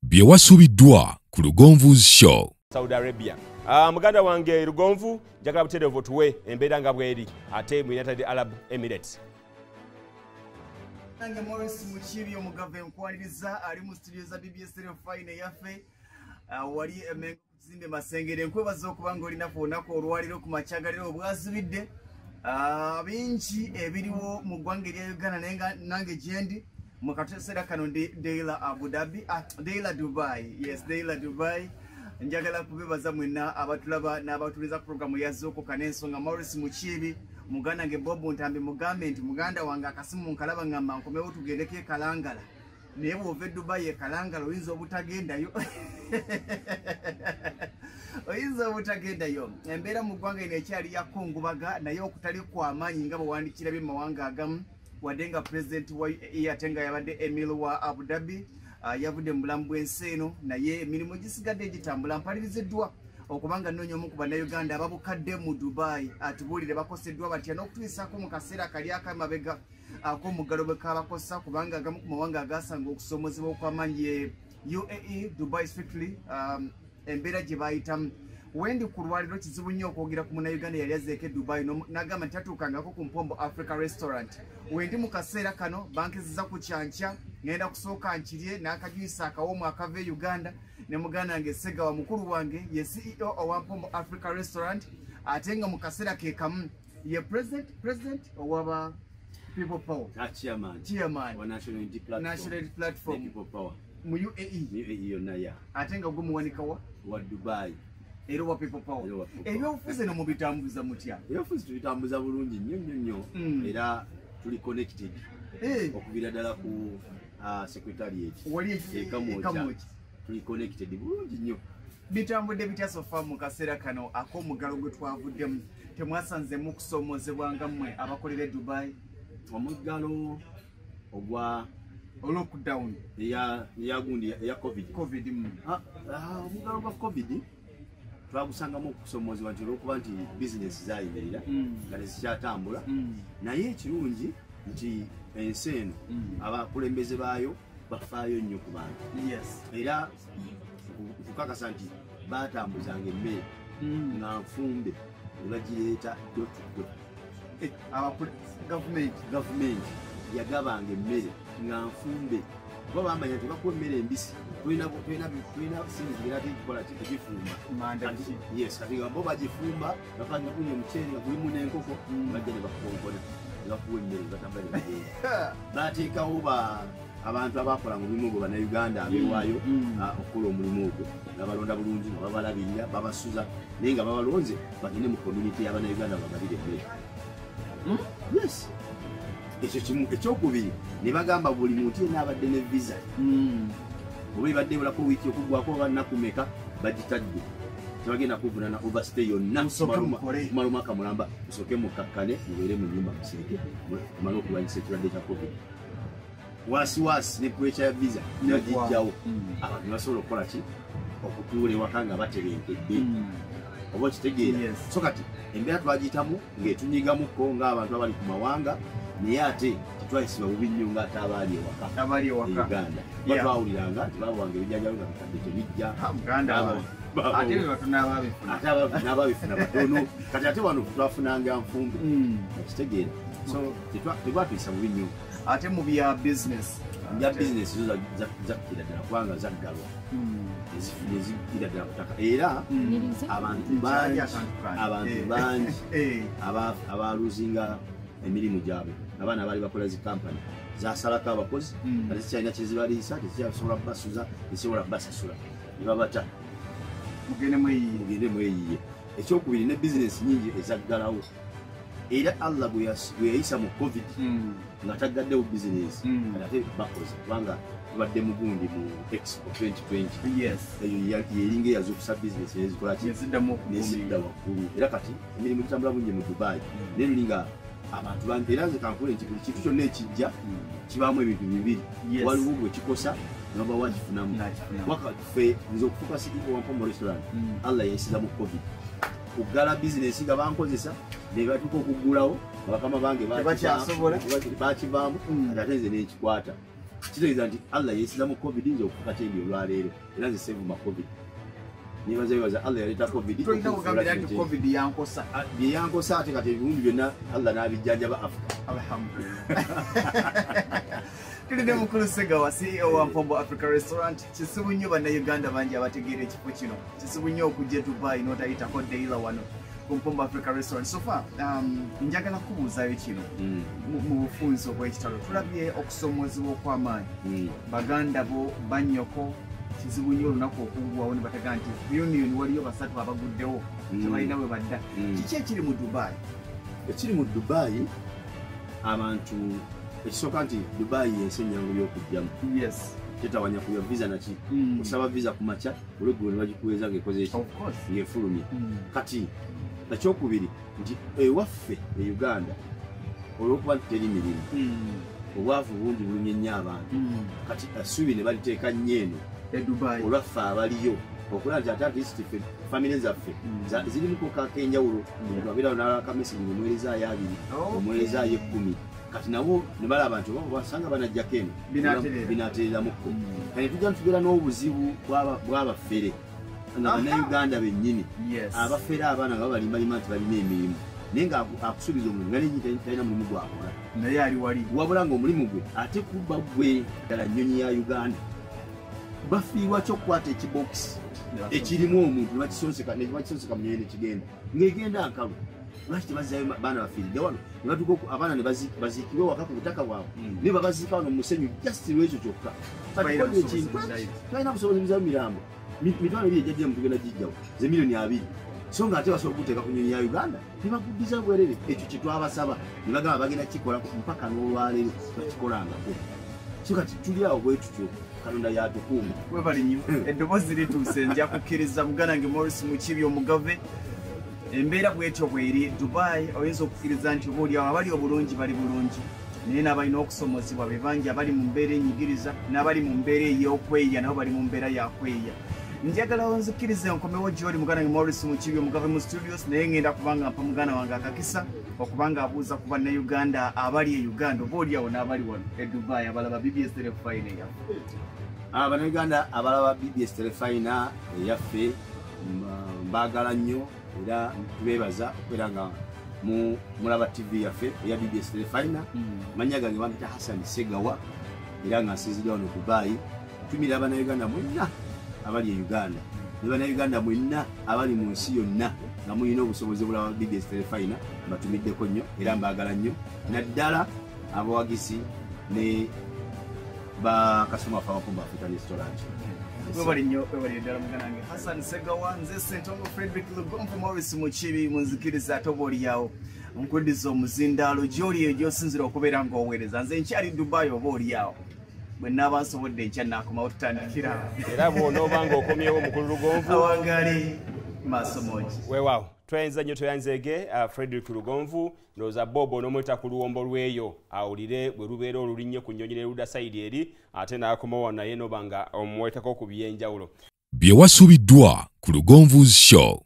Bye wasubiddwa ku Lugonvu's Show. Saudi Arabia. Muganda wange Lugonvu, njagala butereevu tuwe embeera nga bweri ate mu United Arab Emirates. Nange Morris Mukiibi omugave nkwaniriza ali mu studio za BBS Fine eyaffe wali Emengo kuzimbe Masengere. Nkwebaza okuba nga olinafe olunaku olwaliro ku makyagaliro obwazibidde bingi ebiriwo mu ggwanga erya Uganda, naye nga nange gyendi mu kaseera kano ndi Deila Abu Dhabi, Deila Dubai, yes, Deila Dubai. Njagala kubebaza mwenna abatulaba n'abatuliza programu ya Zuukuka n'Ensonga. Morris Mukiibi, muganda nge Bob Ntambi, mugambe nti muganda wange akasimu nkalaba ngamba nkomewo tugendeko e Kalangala, naye bw'ova e Dubai e Kalangala oyinza obutagendayo oyinza obutagendayo. Embeera mu ggwanga eno ekyali yakungubaga, naye okutali kwamaanyi nga bwe wandikirabye mu mawanga agamu, wadde nga pulezidenti wa UAE ate nga yabadde Emir wa Abu Dhabi yavudde mu bulamu bw'ensi eno, naye emirimu gisigadde gitambula. Mpaliriziddwa okubanga nnoonya omu ku Bannayuganda ababukadde mu Dubai atubuulire bakoseddwa batya n'okutuyisaako mu kaseera kali akamabega ak'omuggalo bwe kabakosa, kubanga agamu ku mawanga agasanga okusoomozebwa okw'amaanyi ye UAE, Dubai strictly, embeera gye bayitamu. Wendi ku lwaliro kizibu nnyo okwogera ku Munnayuganda yali azzeeko e Dubai n'agamba nti tatuukangako ku Mpombo Africa Restaurant. Wendi mu kaseera kano bankeziza ku kyankya, ngenda kusooka nkirye n'akajuyisa akawoomu akava e Uganda ne muganda wange Segawa, mukulu wange ye CEO owa Mpombo Africa Restaurant, ate nga mu kaseera ke kamu ye president owaba People Power, chairman, chairman wa National Unity Platform, National Unity Platform People Power mu UAE, UAE yonna ya ate nga gwe muwanika wa Dubai era wa People Power. Ebyobufuzi eno mubitambuza mutya? Ebyobufuzi tubitambuza bulungi nnyo nnyo nnyo, era tuli connected okuviira ddala ku secretariat wali e Kamwokya, tuli connected bulungi nnyo. Bitambudde bitya so far mu kaseera kano ak'omuggalo gwe twavuddemu? Temwasanzeemu okusoomozebwa nga mmwe abakolera e Dubai? Omuggalo ogwa lockdown eya gundi eya COVID, COVID. Omuggalo gwa COVID twagusangamu okusoomozebwa nti olwokuba nti bizinesi zayimirira nga tezikyatambula, naye ekirungi nti ensi eno abakulembeze baayo bafaayo nnyo ku bantu, era nkukakasa nti batambuzanga emmere nga nfumbe ne bagireeta door to door. Gavumenti? Gavumenti yagabanga emmere nga nfumbe, kuba bamanya nti bakuwa emmere embisi tolina sinzigira tekikola tegifumba. Yes, kati nga bo bagifumba, bapanga gunya omuceere nga gulimu n'enkoko, bajja ne bakukonkona ne bakuwa emmere ne batambula ne bagenda. Bateekawo abantu abakola mu mulimu ogwo, Bannayuganda abeewaayo okukola omulimu ogwo, nga balonda bulungi, nga babalabirira, babasuza, naye nga babalonze bagende mu community y'Abannayuganda bagabire emmere. Yes, ekyo kimu. Ekyokubiri, ne bagamba buli muntu yenna abadde ne visa oba ebadde ebulako wiiki okuggwako oba nnaku meka, bagitadde, tebagenda kuvunana overstay yonna kumala omwaka mulamba. Musooke mukakkane, mubeere mu nyumba, musirike, mumale okulwanyisa ekirwadde kya COVID. Wasi wasi ne pressure ya visa nebagijjawo, abantu ne basobola okukola ki? Okutuula ewaka nga batebenkedde, oba okitegeera? So kati embeera twagiyitamu ng'etunyigamukko ng'abantu abali ku mawanga, naye ate tetwayisibwa bubi nnyo ng'ate abaali ewaka e Uganda. Kuba twawuliranga nti babawanga ebijanjalo nga bikadde tebijja, ate n'ababifuna batono. Kati ate wano twafunanga nfumbe, okitegeera? So tetwatuyisa bubi nnyo. Ate mu bya business? Bya bizinesi zo zakkira ddala kubanga zaggalwa, nezikkira ddala ku ttaka, era abantu bangi, abantu bangi abaluzinga emirimu gyabwe. Abaana baali bakola zi kampani zasalako abakozi nga tezikyalina kyezibaliisa, tezikyasobola kubasuza, tezisobola kubasasula, ne babata. Mugende mweyiye. Ekyokubiri, ne bizinesi nyingi ezaggalawo, era Allah bwe yayisa mu COVID nga taggaddewo bizinesi, kati ate bakoze kubanga tubadde mugundi mu Expo 2020. Eyo yeringa eyazuukusa bizinesi nezikola ki, nezidda waggulu, era kati emirimu gitambula bungi mu Dubai. Naye luli nga abantu bangi, era nze kankule nti buli kintu kyonna ekijja kibaamu ebintu bibiri. Waliwo bwe kikosa noba wakifunamu. Ffe nze okufuuka CEO wa Mpombo Restaurant, Allah yayisiza mu COVID kuggala bizinesi nga bankozesa, ne batuuka okuggulawo nga bakama bange bakivaamu, ate nze nenkikwata. Kitegeeza nti Allah yeesiza mu COVID nze okufuuka kyendi olwaleero, era nze seevuma COVID. Nebaza bebaza Allah yaleeta COVID. Tolina kugambira nti COVID yankosa. Bye yankosa ate kati ebirungi byonna Allah n'abijjanjaba Africa. Alhamdulillah. Tulina mukulu Ssegawa, CEO wa Mpombo Africa Restaurant. Kizibu nnyo bannayuganda bangi abategeera ekifo kino. Kizibu nnyo okujja e Dubai n'otayitako Deila wano ku Mpombo Africa Restaurant. So far, njagala kubuuzaayo kino mu bufunze obw'ekitalo. Tulabye okusomoozebwa okw'amaanyi. Baganda bo bannyoko kizibu nnyo olunaku okuggwawo ne bataga nti reunion waliyo basatu abaguddewo tebalina bwe badda. Kiki ekiri mu Dubai? Ekiri mu Dubai, abantu ekisooka nti Dubai y'ensi ennyangu y'okujjamu. Yes. Tetawanya kuya visa naki. Osaba visa ku makya olweggulo ne bagikuweeza ng'ekoze eki? Ng'efulumye. Kati ekyokubiri nti ewaffe e Uganda olw'okuba nti teri mirimu, obwavu bungi bulumye nnyo abantu. Kati essuubi ne baliteeka nnyo eno e Dubai olwaffe abaliyo okulaba nti ate at least ffe famire zaffe zirimuko kak'enjawulo. Omuntu abeerawo n'alaka message ng'omuweerezaayo 2, omuweerezaayo 10. Kati nabo ne balaba nti oba basanga banajjako eno binaatereeramukko. Kati tujja tubeera n'obuzibu bw'abafere nga bannayuganda bennyini abafere abaana nga babalimbalima nti balina emirimu, naye nga akusuubiza omulimu nga nennyini talina mulimu gwakola, naye ali wali wabula ng'omulimu gwe ate kubba gwe ddala nnyonyi ya Uganda. Bafiirwa ki okukwata ekibokisi ekirimu omuntu ne bakisonseka mu nnyonyi nekigenda ng'egenda nkalu. Lwaki tebazzayo baana bafiiridde wano ne batuuka abaana ne baziikibwe waka ku butaka bwabwe, naye babaziika wano mu musenyu just lwekyo kyokka. Talina busobozi buzaayo mirambo 200,000 ejjajja mutugenda gijjawo ze 20,000,000, so nga ate basobola okuteeka ku nnyonyi ya Uganda ne baguddiza bwerere. Ekyo kye twabasaba ne bagamba bagenda kukikola mpaka n'olwaleero bakikolangako. So kati tuli awo bwe tutyo, Katonda yatukuuma. Webale nnyo, eddoboozi lituuse. Nja kukkiriza muganda wange Morris Mukibi omugave. Embeera bwetyo bweri Dubai, oyinza okukkiriza nti oba oliawo abali obulungi bali bulungi, naye n'abalina okusomozebwa be bangi, abali mu mbeera enyigiriza n'abali mu mbeera ey'okweyiya nabo bali mu mbeera yakweyiya. Njagala onzikirize nkomewo gy'oli muganda wange Morris Mukibi omugave mu studios, naye ngenda kubanga mpa muganda wange akakisa okubanga abuuza ku bannayuganda abali e Uganda oba oliawo n'abali wano e Dubai abalaba BBS Terefayina eyaffe. Abannayuganda abalaba BBS Terefayina eyaffe mbaagala nnyo era tubeebaza okubeera nga mulaba TV yaffe eya BBS Terefayina. Mannya gange bampita Hassan Ssegawa era nga nsinzidde wano Dubai. Ntumira bannayuganda mwenna abali e Uganda ne bannayuganda mwenna abali mu nsi yonna nga mulina obusobozi bulaba BBS Terefayina, mbatumiddeko nnyo era mbaagala nnyo, naddala abawagizi ne bakasitoma baffe aba Mpombo African Restaurant. Webale nnyo, webale ddala muganda wange Hassan Ssegawa. Nze Ssentongo Frederick Lugonvu Morris Mukibi, munzikiriza ate oba oliawo nkuddiza omuzindaalo gy'oli eyo gy'osinzira okubeera ng'oweereza. Nze nkyali Dubai oba oliawo bwe nnaaba nsobodde enkya naakomawo tutandikira. Era bw'onooba ng'okomyewo mukulu Lugonvu, awangaali maaso mongi. Weewaawo tweyanza nnyo, tweyanzeege Frederick Lugonvu. Ndowooza Bobo onoomweta ku luwombo lweyo awulire bwe lubeera olulinnye ku nnyonyi n'erudda sayidi eri, ate n'akomawo naye noba nga omuwetako ku by'enjawulo. Bye wasuubiddwa ku Lugonvu's Show.